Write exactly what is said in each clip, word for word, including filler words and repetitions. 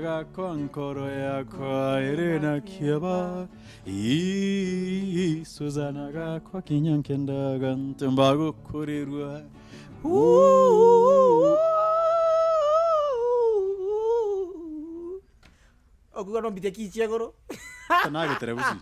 gakwa, nkoro yakwa iri na kieba. Ii, Suzana gakwa, kinya nkendaga ntumba gukurirua. Uu. Okuga no mbitie kii cia iguru? Kana giterebuci.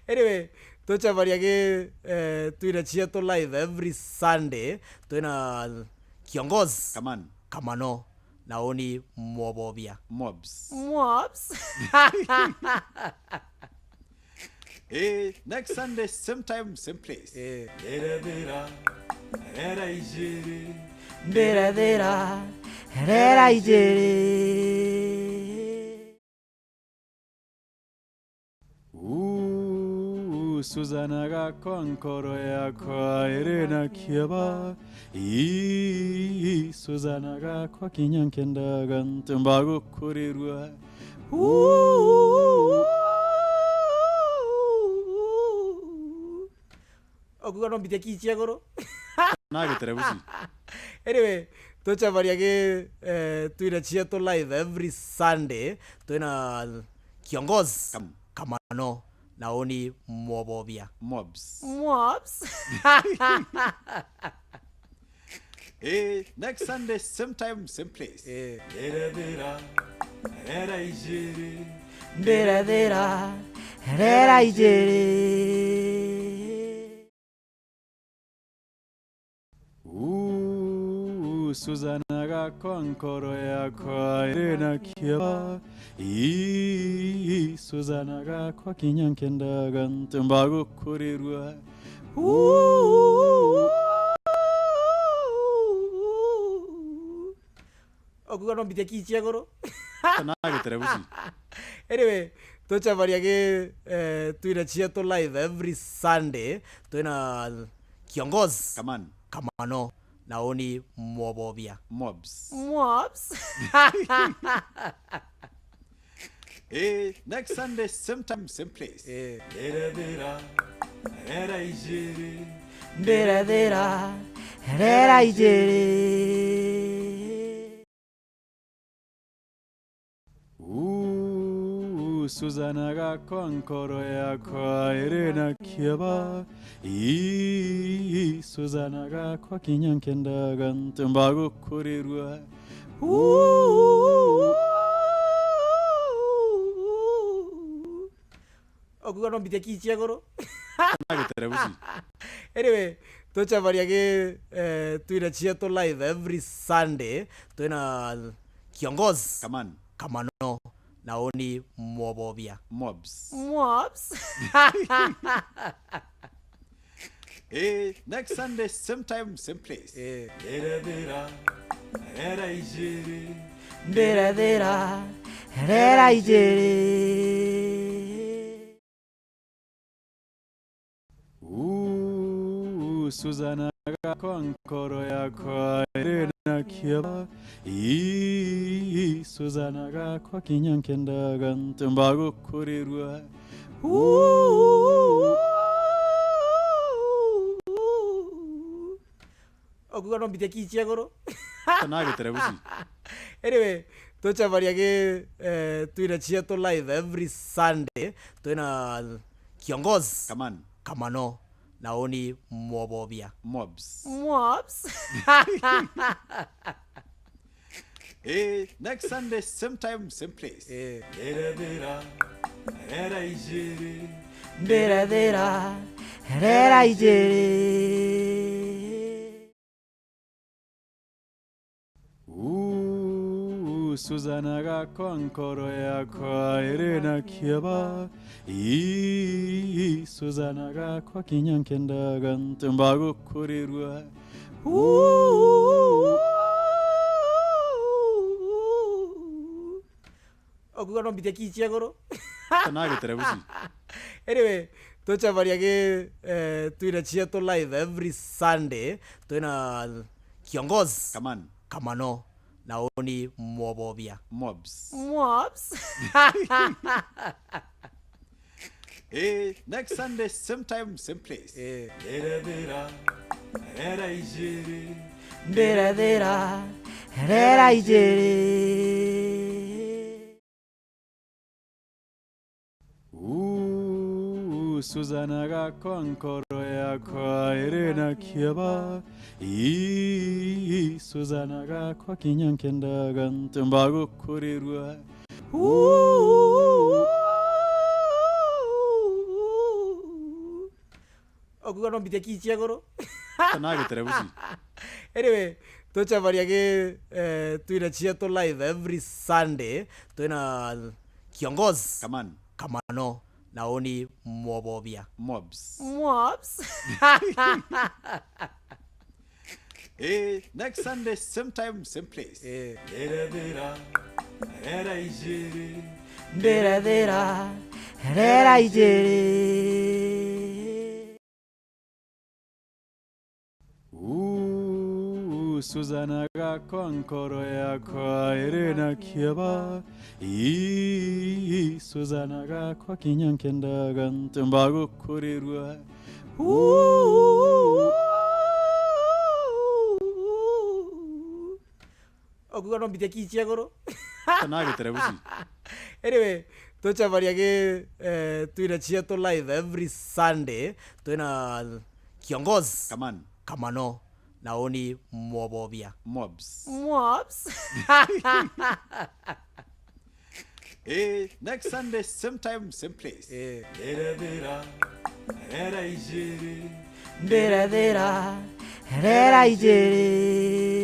Anyway, tuchabaria gi, eh, twina cietu live every Sunday. Twina kiongozi Kaman. Kamano na uni Mwobobia. Mobs. Mobs. Eh, next Sunday, same time, same place. Eh. Thira, thira, rera ijiri. Thira, thira, rera ijiri. Uu, Suzana gakwa, nkoro yakwa iri na kieba. Ii, Suzana gakwa, kinya nkendaga ntumba gukurirua. Uu. Okuga no mbitie kii cia iguru? Na giterebuci. Anyway, tuchabaria gi, eh, twina cietu live every Sunday. Twina kiongozi Kam. Kamano na uni Mwobobia. Mobs. Mobs. Eh, next Sunday, same time, same place. Eh. Thira, thira, rera ijiri. Thira, thira, rera ijiri. Uu, Suzana gakwa, nkoro yakwa iri na kieba. Ii, Suzana gakwa, kinya nkendaga ntumba gukurirua. Uu. Okuga no mbitie kii cia iguru? Kana giterebuci. Anyway, tuchabaria gi, eh, twina cietu live every Sunday. Twina kiongozi Kaman. Kamano na uni Mwobobia. Mobs. Mobs. Eh, next Sunday, same time, same place. Eh. Thira, thira, rera ijiri. Thira, thira, rera ijiri. Uu, Suzana gakwa, nkoro yakwa iri na kieba. Ii, Suzana gakwa, kinya nkendaga ntumba gukurirua. Uu. Okuga no mbitie kii cia iguru? Na giterebuci. Anyway, tuchabaria gi, eh, twina cietu live every Sunday. Twina kiongozi Kaman. Kamano na uni Mwobobia. Mobs. Mobs. Eh, next Sunday, same time, same place. Eh. Thira, thira, rera ijiri. Thira, thira, rera ijiri. Uu, Suzana gakwa, nkoro yakwa iri na kieba. Ii, Suzana gakwa, kinya nkendaga ntumba gukurirua. Uu. Okuga no mbitie kii cia iguru? Kana giterebuci. Anyway, tuchabaria gi, eh, twina cietu live every Sunday. Twina kiongozi Kaman. Kamano na uni Mwobobia. Mobs. Mobs. Eh, next Sunday, same time, same place. Eh. Thira, thira, rera ijiri. Thira, thira, rera ijiri. Uu, Suzana gakwa, nkoro yakwa iri na kieba. Ii, Suzana gakwa, kinya nkendaga ntumba gukurirua. Uu. Okuga no mbitie kii cia iguru? Kana giterebuci. Anyway, tuchabaria gi, eh, twina cietu live every Sunday. Twina kiongozi Kaman. Kamano na uni Mwobobia. Mobs. Mobs. Eh, next Sunday, same time, same place. Eh. Thira, thira, rera ijiri. Thira, thira, rera ijiri. Uu, Suzana gakwa, nkoro yakwa iri na kieba. Ii, Suzana gakwa, kinya nkendaga ntumba gukurirua. Uu. Okuga no mbitie kii cia iguru. Kana giterebuci. Anyway, tuchabaria gi, eh, twina cietu live every Sunday. Twina kiongozi Kaman. Kamano na uni Mwobobia. Mobs. Mobs. Eh, next Sunday, same time, same place. Eh. Ndera, ndera, ndera ijiri. Ndera, ndera, ndera ijiri. Uu, Suzana gakwa, nkoro yakwa iri na kieba. Ii, Suzana gakwa, kinya nkendaga ntumba gukurirua. Uu. Okuga no mbitie kii cia iguru. Kana giterebuci. Anyway, tuchabaria gi, eh, twina cietu live every Sunday. Twina kiongozi Kaman. Kamano na uni Mwobobia. Mobs. Mobs. Eh, next Sunday, same time, same place. Eh. Ndera, ndera, ndera ijiri. Ndera, ndera, ndera ijiri.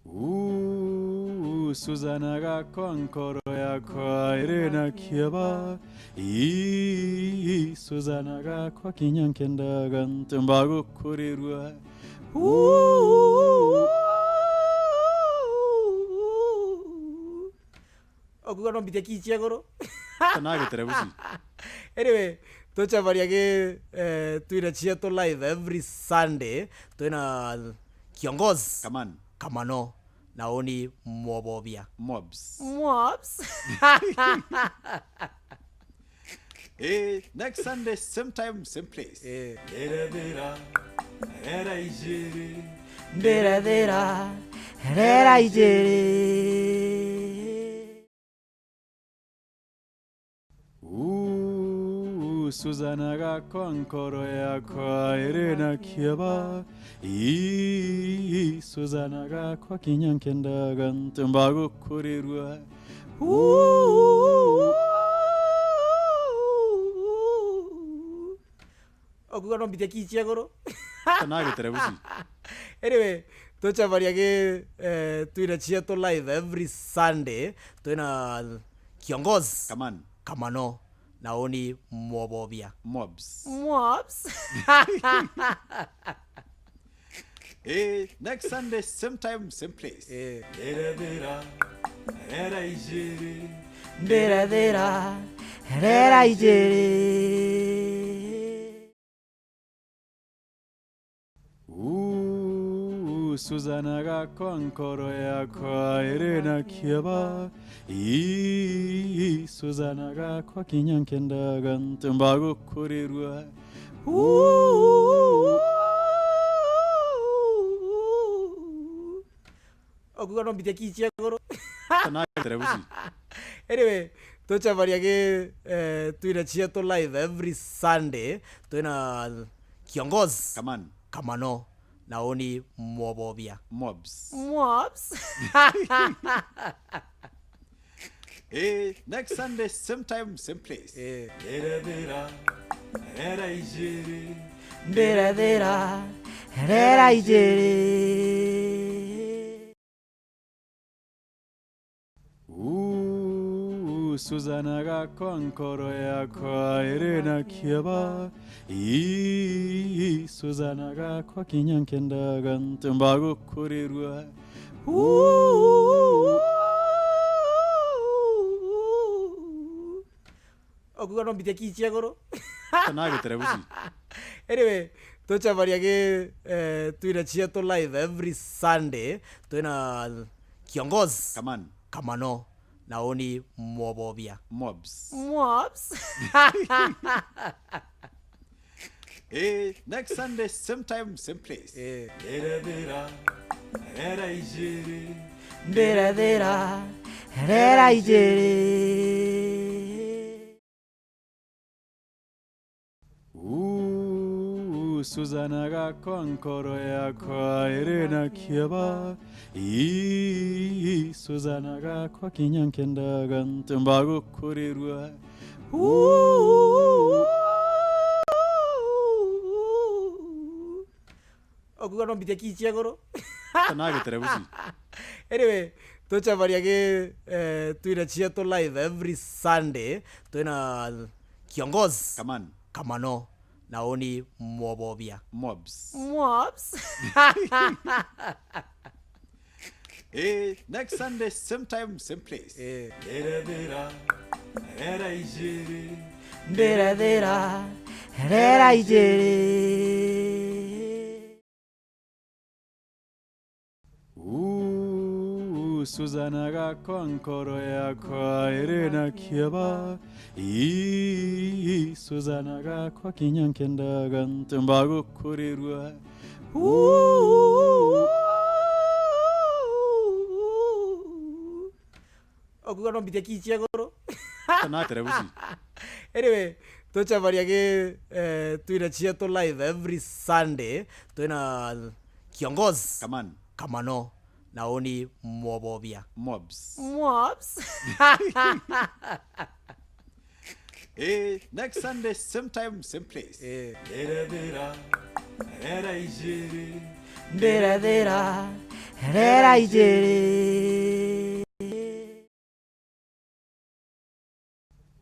Uu, Suzana gakwa, nkoro yakwa iri na kieba. Ii, Suzana gakwa, kinya nkendaga ntumba gukurirua. Uu. Okuga no mbitie kii cia iguru. Kana giterebuci. Anyway, tuchabaria gi, eh, twina cietu live every Sunday. Twina kiongozi Kaman. Kamano na uni Mwobobia. Mobs. Mobs. Eh, next Sunday, same time, same place. Eh. Ndera, ndera, ndera ijiri. Ndera, ndera, ndera ijiri. Uu, Suzana gakwa, nkoro yakwa iri na kieba. Ii, Suzana gakwa, kinya nkendaga ntumba gukurirua. Uu. Okuga no mbitie kii cia iguru. Kana giterebuci. Anyway, tuchabaria gi, eh, twina cietu live every Sunday. Twina kiongozi Kaman. Kamano na uni Mwobobia. Mobs. Mobs. Eh, next Sunday, same time, same place. Eh. Ndera, ndera, ndera ijiri. Ndera, ndera, ndera ijiri. Uu, Suzana gakwa, nkoro yakwa iri na kieba. Ii, Suzana gakwa, kinya nkendaga ntumba gukurirua. Uu. Okuga no mbitie kii cia iguru. Kana giterebuci. Anyway, tuchabaria gi, eh, twina cietu live every Sunday. Twina kiongozi Kaman. Kamano na uni Mwobobia. Mobs. Mobs. Eh, next Sunday, same time, same place. Eh. Ndera, ndera, ndera ijiri. Ndera, ndera, ndera ijiri. Uu, Suzana gakwa, nkoro yakwa iri na kieba. Ii, Suzana gakwa, kinya nkendaga ntumba gukurirua. Uu. Okuga no mbitie kii cia iguru. Kana giterebuci. Anyway, tuchabaria gi, eh, twina cietu live every Sunday. Twina kiongozi Kaman. Kamano na uni Mwobobia. Mobs. Mobs. Eh, next Sunday, same time, same place. Eh. Ndera, ndera, ndera ijiri. Ndera, ndera, ndera ijiri. Suzana gakwa, nkoro yakwa iri na kiaba. Ii, Suzana gakwa, kinya nkendaga ntumba gukurirua. Uu. Okuga no mbitie kii cia iguru? Kana giterebuci. Anyway, tuchabaria gi, eh, twina cietu live every Sunday. Twina kiongozi Kaman. Kamano na uni Mwobobia. Mobs. Mobs. Eh, next Sunday, same time, same place. Eh. Ndera, ndera, ndera ijiri. Ndera, ndera, ndera ijiri. Uu, Suzana gakwa, nkoro yakwa iri na kiaba. Ii, Suzana gakwa, kinya nkendaga ntumba gukurirua. Uu. Okuga no mbitie kii cia iguru? Kana terebuci. Anyway, tuchabaria gi, eh, twina cietu live every Sunday. Twina kiongozi Kaman. Kamano na uni Mwobobia. Mobs. Mobs. Eh, next Sunday, same time, same place. Eh. Ndera, ndera, ndera ijiri. Ndera, ndera, ndera ijiri.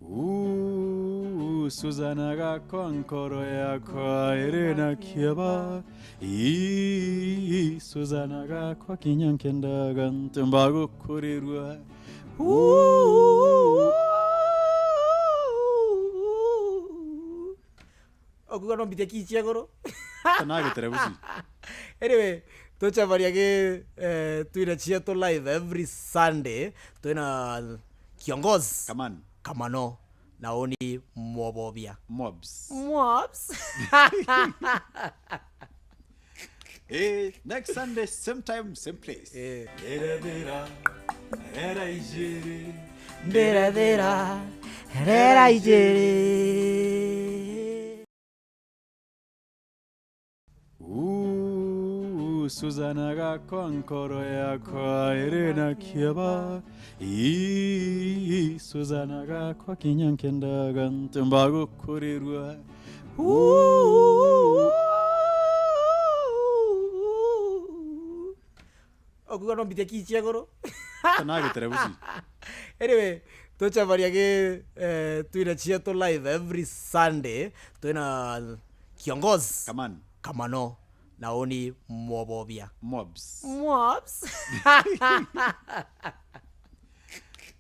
Uu, Suzana gakwa, nkoro yakwa iri na kiaba. Ii, Suzana gakwa, kinya nkendaga ntumba gukurirua. Uu. Okuga no mbitie kii cia iguru? Kana giterebuci. Anyway, tuchabaria gi, eh, twina cietu live every Sunday. Twina kiongozi Kaman. Kamano na uni Mwobobia. Mobs. Mobs. Eh, next Sunday, same time, same place. Eh. Ndera, ndera, ndera ijiri. Ndera, ndera, ndera ijiri. Uu, Suzana gakwa, nkoro yakwa iri na kiaba. Ii, Suzana gakwa, kinya nkendaga ntumba gukurirua. Uu. Okuga no mbitie kii cia iguru? Kana giterebuci. Anyway, tuchabaria gi, eh, twina cietu live every Sunday. Twina kiongozi Kaman. Kamano na uni Mwobobia. Mobs. Mobs.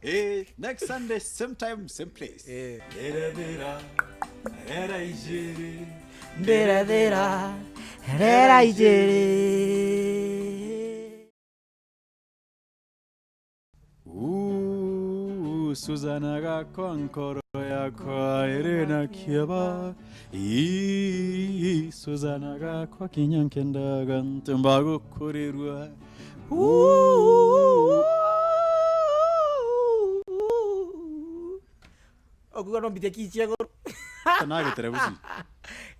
Eh, next Sunday, same time, same place. Eh. Ndera, ndera, ndera ijiri. Ndera, ndera, ndera ijiri. Uu, Suzana gakwa, nkoro yakwa iri na kiaba. Ii, Suzana gakwa, kinya nkendaga ntumba gukurirua. Uu. Okuga no mbitie kii cia iguru? Kana giterebuci.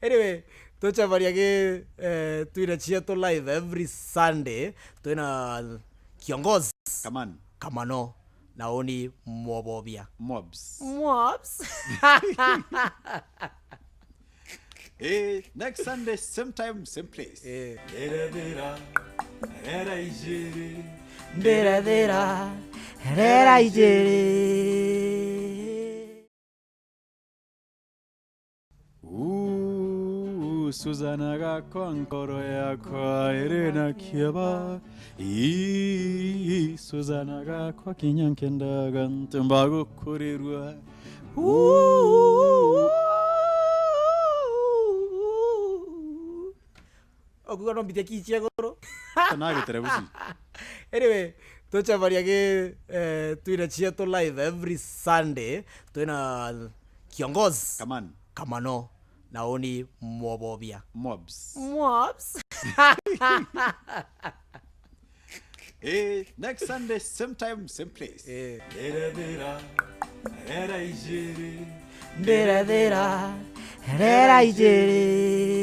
Anyway, tuchabaria gi, eh, twina cietu live every Sunday. Twina kiongozi Kaman. Kamano na uni Mwobobia. Mobs. Mobs. Eh, next Sunday, same time, same place. Eh. Ndera, ndera, ndera ijiri. Ndera, ndera, ndera ijiri. Uu, Suzana gakwa, nkoro yakwa iri na kiaba. Ii, Suzana gakwa, kinya nkendaga ntumba gukurirua. Uu. Okuga no mbitie kii cia iguru? Kana giterebuci. Anyway, tuchabaria gi, eh, twina cietu live every Sunday. Twina kiongozi Kaman. Kamano na uni Mwobobia. Mobs. Mobs. Eh, next Sunday, same time, same place. Eh. Ndera, ndera, ndera ijiri. Ndera, ndera, ndera ijiri.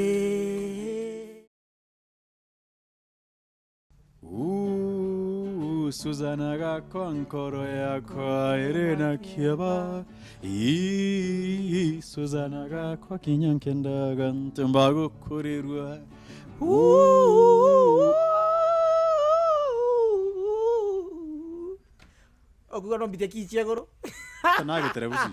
Suzana gakwa, nkoro yakwa iri na kiaba. Ii, Suzana gakwa, kinya nkendaga ntumba gukurirua. Uu. Okuga no mbitie kii cia iguru? Kana giterebuci.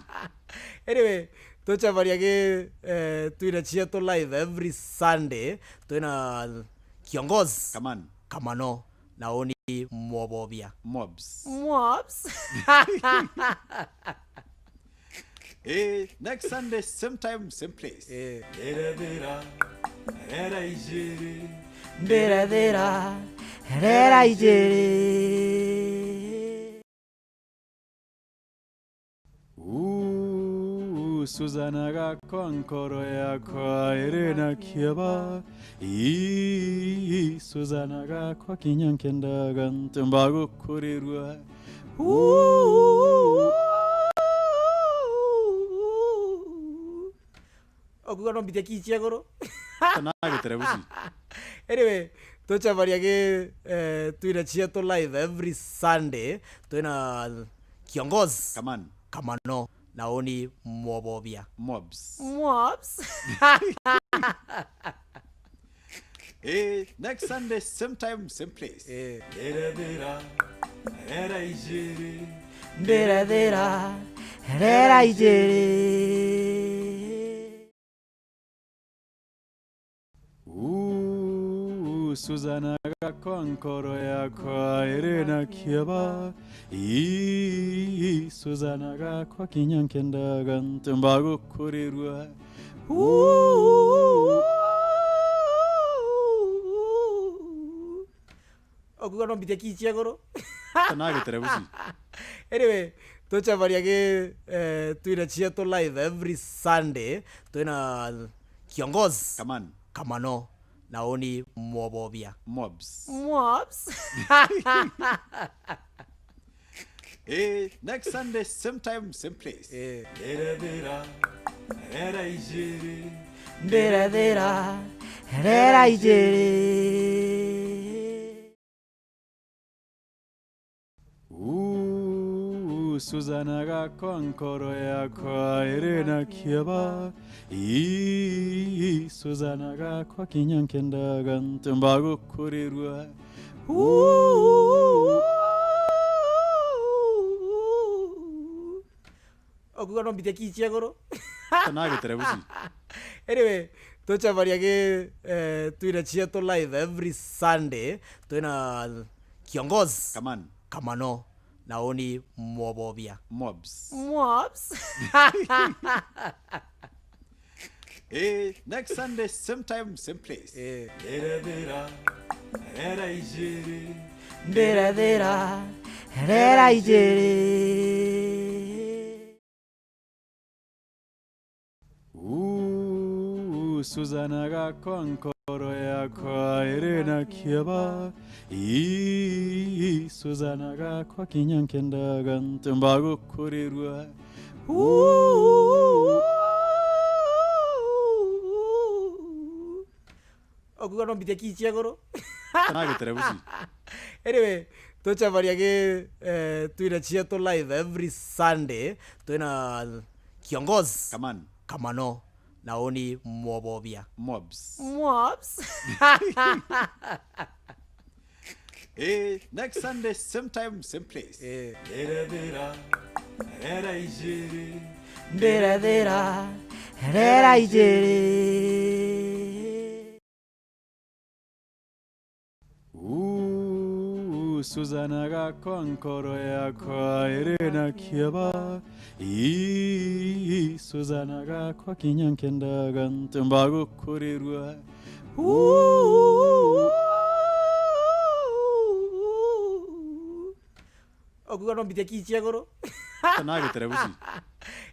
Anyway, tuchabaria gi, eh, twina cietu live every Sunday. Twina kiongozi Kaman. Kamano na uni Mwobobia. Mobs. Mobs. Eh, next Sunday, same time, same place. Eh. Ndera, ndera, ndera ijiri. Ndera, ndera, ndera ijiri. Uu, Suzana gakwa, nkoro yakwa iri na kiaba. Ii, Suzana gakwa, kinya nkendaga ntumba gukurirua. Uu. Okuga no mbitie kii cia iguru? Kana giterebuci. Anyway, tuchabaria gi, eh, twina cietu live every Sunday. Twina kiongozi Kaman. Kamano na uni Mwobobia. Mobs. Mobs. Eh, next Sunday, same time, same place. Eh. Ndera, ndera, ndera ijiri. Ndera, ndera, ndera ijiri. Uu, Suzana gakwa, nkoro yakwa iri na kiaba. Ii, Suzana gakwa, kinya nkendaga ntumba gukurirua. Uu. Okuga no mbitie kii cia iguru? Kana giterebuci. Anyway, tuchabaria gi, eh, twina cietu live every Sunday. Twina kiongozi Kaman. Kamano na uni Mwobobia. Mobs. Mobs. Eh, next Sunday, same time, same place. Eh. Ndera, ndera, ndera ijiri. Ndera, ndera, ndera ijiri. Uu, Suzana gakwa, nkoro yakwa iri na kiaba. Ii, Suzana gakwa, kinya nkendaga ntumba gukurirua. Uu. Okuga no mbitie kii cia iguru? Kana giterebuci. Anyway, tuchabaria gi, eh, twina cietu live every Sunday. Twina kiongozi Kaman. Kamano na uni Mwobobia. Mobs. Mobs. Eh, next Sunday, same time, same place. Eh. Ndera, ndera, ndera ijiri. Ndera, ndera, ndera ijiri. Uu, Suzana gakwa, nkoro yakwa iri na kiaba. Ii, Suzana gakwa, kinya nkendaga ntumba gukurirua. Uu. Okuga no mbitie kii cia iguru? Kana giterebuci. Anyway, tuchabaria gi, eh, twina cietu live every Sunday. Twina kiongozi Kaman. Kamano na uni Mwobobia. Mobs. Mobs. Eh, next Sunday, same time, same place. Eh. Ndera, ndera, ndera ijiri. Ndera, ndera, ndera ijiri. Uu, Suzana gakwa, nkoro yakwa iri na kiaba. Ii, Suzana gakwa, kinya nkendaga ntumba gukurirua. Uu. Okuga no mbitie kii cia iguru? Kana giterebuci.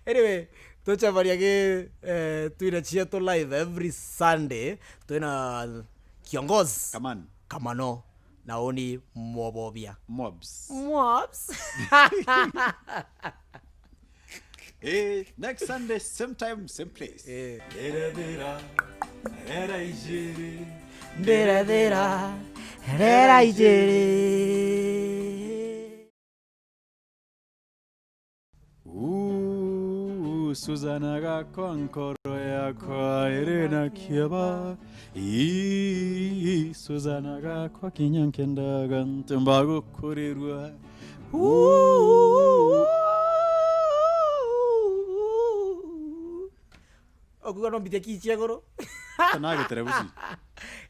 Anyway, tuchabaria gi, eh, twina cietu live every Sunday. Twina kiongozi Kaman. Kamano na uni Mwobobia. Mobs. Mobs. Eh, next Sunday, same time, same place. Eh. Ndera, ndera, ndera ijiri. Ndera, ndera, ndera ijiri. Suzana gakwa, nkoro yakwa iri na kiaba. Ii, Suzana gakwa, kinya nkendaga ntumba gukurirua. Uu. Okuga no mbitie kii cia iguru? Kana giterebuci.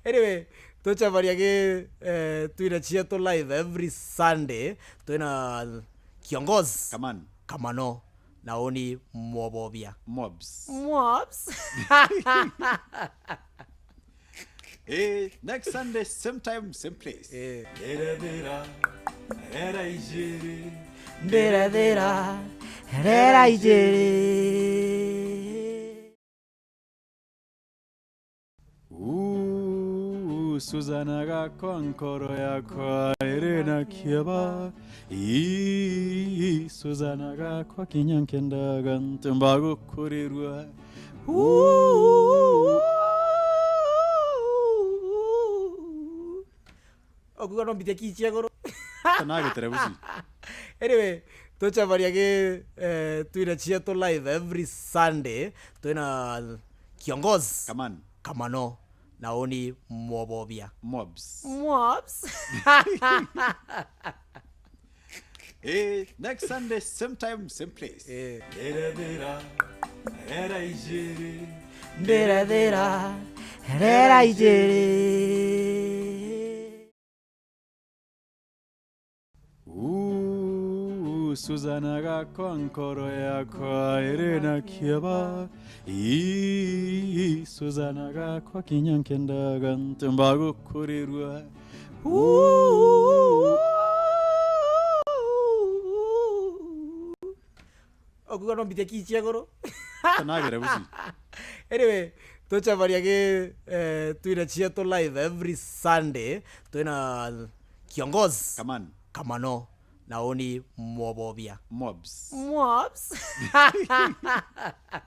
Anyway, tuchabaria gi, eh, twina cietu live every Sunday. Twina kiongozi Kaman. Kamano na uni Mwobobia. Mobs. Mobs. Eh, next Sunday, same time, same place. Eh. Thira, thira, rera ijiri. Thira, thira, rera ijiri. Uu, Suzana gakwa, nkoro yakwa iri na kiaba. Ii, Suzana gakwa, kinya nkendaga ntumba gukurirua. Uu. Okuga no mbitie kii cia iguru? Kana giterebuci. Anyway, tuchabaria gi, eh, twina cietu live every Sunday. Twina kiongozi Kaman. Kamano na uni Mwobobia. Mobs. Mobs. Eh, next Sunday, same time, same place. Eh. Thira, thira, rera ijiri. Thira, thira, rera ijiri. Uu, Suzana gakwa, nkoro yakwa iri na kiaba. Ii, Suzana gakwa, kinya nkendaga ntumba gukurirua. Uu. Okuga no mbitie kii cia iguru? Kana giterebuci. Anyway, tuchabaria gi, eh, twina cietu live every Sunday. Twina kiongozi Kaman. Kamano na uni Mwobobia. Mobs. Mobs.